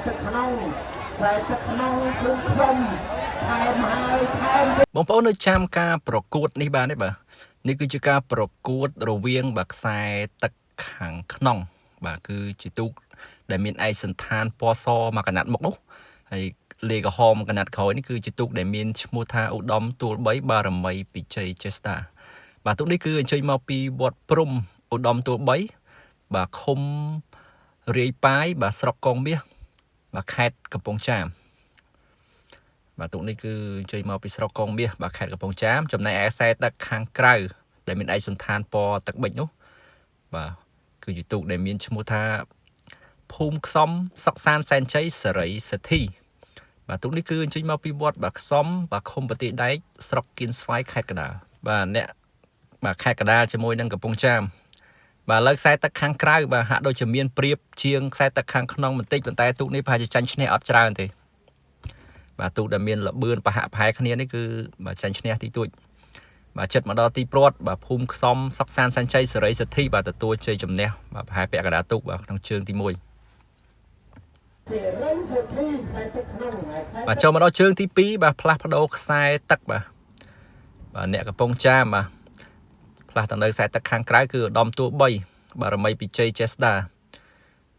ទឹកក្នុងខ្សែទឹកក្នុងភូមិខ្ញុំថែមហើយថែម បងប្អូននៅចាំការប្រកួតនេះបានទេបាទនេះគឺជាការប្រកួតរវាងបាទខ្សែទឹកខាងក្នុង បាទគឺជាទូកដែលមានឯកសណ្ឋានពណ៌សមួយកណាត់មុខនោះហើយលេខក្រហមកណាត់ក្រោយនេះគឺជាទូកដែលមានឈ្មោះថាឧត្តមទួល3បារមីពិជ័យចេស្តាបាទទូកនេះគឺអញ្ជើញមកពីវត្តព្រំឧត្តមទួល3បាទឃុំរាយប៉ាយបាទស្រុកកងមាសបាទខេត្តកំពង់ចាម បាទទូកនេះគឺអញ្ជើញមកពីស្រុកកងមាសបាទខេត្តកំពង់ចាមចំណែកឯខ្សែទឹកខាងក្រៅដែលមានឯកសណ្ឋានពណ៌ទឹកប៊ិចនោះបាទគឺជាទូកដែលមានឈ្មោះថាភូមិខ្សំសុកសានសែនជ័យសេរីសិទ្ធិបាទទូកនេះគឺអញ្ជើញមកពីវត្តបាទខ្សំបាទឃុំប្រទីដែកស្រុកគៀនស្វាយខេត្តកណ្ដាលបាទអ្នកបាទខេត្តកណ្ដាលជាមួយនឹងកំពង់ចាមបាទឥឡូវខ្សែទឹកខាងក្រៅបាទហាក់ដូចជាមានប្រៀបជាងខ្សែទឹកខាងក្នុងបន្តិចប៉ុន្តែទូកនេះប្រហែលជាចាញ់ឈ្នះអត់ច្រើនទេ បាទទូកដែលមានលបឿនប្រហាក់ប្រហែលគ្នានេះគឺបាទចាញ់ឈ្នះទីទួចបាទចិត្តមកដល់ទីព្រាត់បាទភូមិខ្សំសុកសានសញ្ជ័យសេរីសិទ្ធិបាទទទួលជ័យជំនះបាទប្រហែលពាក់កណ្ដាលទូកបាទក្នុងជើងទី1 សេរីសុធីខ្សែទឹកក្នុងហើយខ្សែ បាទចូលមកដល់ជើងទី2បាទផ្លាស់ប្ដូរខ្សែទឹកបាទបាទអ្នកកំពង់ចាមបាទផ្លាស់ទៅនៅខ្សែទឹកខាងក្រៅគឺឧត្តមទួ3បារមីពិជ័យចេស្តា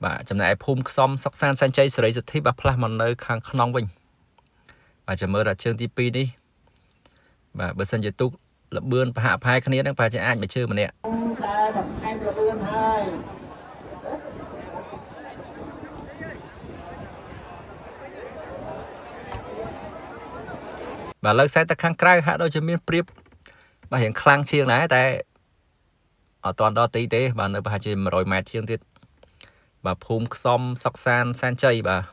បាទចំណែកឯភូមិខ្សំសុកសានសញ្ជ័យសេរីសិទ្ធិបាទផ្លាស់មកនៅខាងក្នុងវិញបាទចាំមើលដល់ជើងទី2នេះបាទបើសិនជាទូកលបឿនប្រហាក់ប្រហែលគ្នានឹងប្រហែលជាអាចមកជើងម្នាក់ តែបន្ថែមល្បឿនហើយ បាទលើកខ្សែទឹកខាងក្រៅហាក់ដូចជាមានប្រៀបបាទរៀងខ្លាំងជាងដែរតែអត់ទាន់ដល់ទីទេបាទនៅប្រហែលជា100ម៉ែត្រជាងទៀតបាទភូមិខ្សំសុកសានសែនជ័យបាទ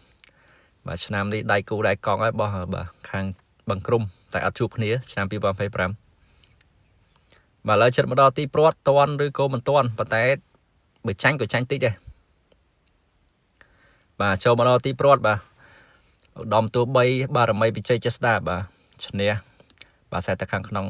បាទឆ្នាំនេះដៃគូដៃកង់ហើយបោះបាទខាងបឹងក្រុមតែអត់ជួបគ្នាឆ្នាំ2025បាទឥឡូវចិត្តមកដល់ទីព្រាត់តន់ឬក៏មិនតន់ប៉ុន្តែបើចាញ់ក៏ចាញ់តិចដែរបាទចូលមកដល់ទីព្រាត់បាទឧត្តមទួ3បារមីពិជ័យចេស្តាបាទឈ្នះបាទខ្សែទឹកខាងក្នុង